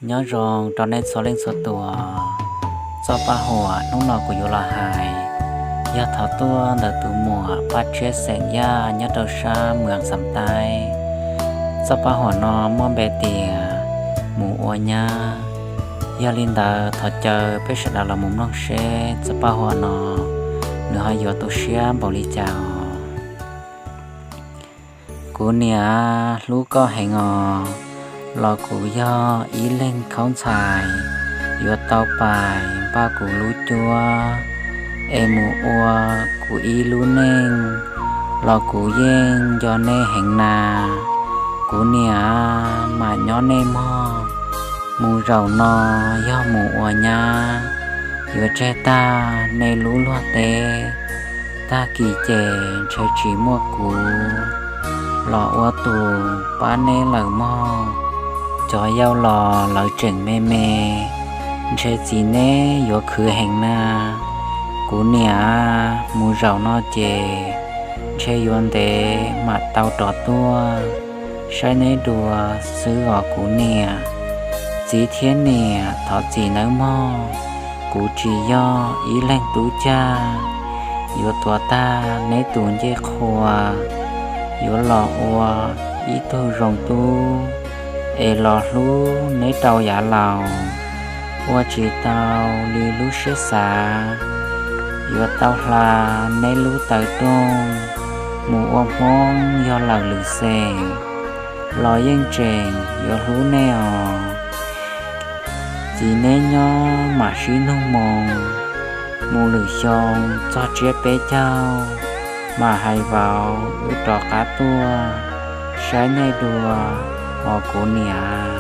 Nyob zoo rau nej txhua leej txhua tus. Txoj paj huam hnub no kuv yuav los hais yog thov tuaj ntawm tus muam Paj Tshiab xeem Yaj nyob rau sab Moos Xam Taib. Txoj paj huam no muaj npe tias Mus Ua Nyab. Yog li ntawd thov caw peb sawv daws los mus mloog seb txoj paj huam no nws ho yuav tu siab npaum li cas os. Kuv niam, hlub koj heev os, los kuv yog ib leeg khaub ntxhais, yuav tau pais npaj kuv lub cuab es mus ua kuv ib lub neej, los kuv yeej nco nej heev na. Kuv niam, mam nyob nej mog, mus zaum no yog mus ua nyab, yuav tseg tag nej lub luag teb. Tag kis ces ntshe tsis muaj kuv los ua tus pab neb lawm mog. Cov yau los lawv tseem me me, ntshe txiv neb yuav khwv heev na. Kuv niam, mus zaum no ces ntshe yuav ntev mam tau rov tuaj saib neb dua xwb os kuv niam. Txiv thiab niam, thov txim nawb mog, kuv tsis yog ib leeg tub cag yuav tuav tag neb tus ncej qhua, yuav los ua ib tug zoo tub es los hlub neb rau yav laus, ua tsis tau li lub siab xav, yuav tau hla neb lub taw rooj mus ua Hmoob yog lawm lwm xeem, los yeej tseem yuav hlub nej os. Txiv neb nyob mam sib nug moo, mus lwm xyoo txog tsiab peb caug, mam hais vauv wb rov qab tuaj saib nej dua os kuv niam.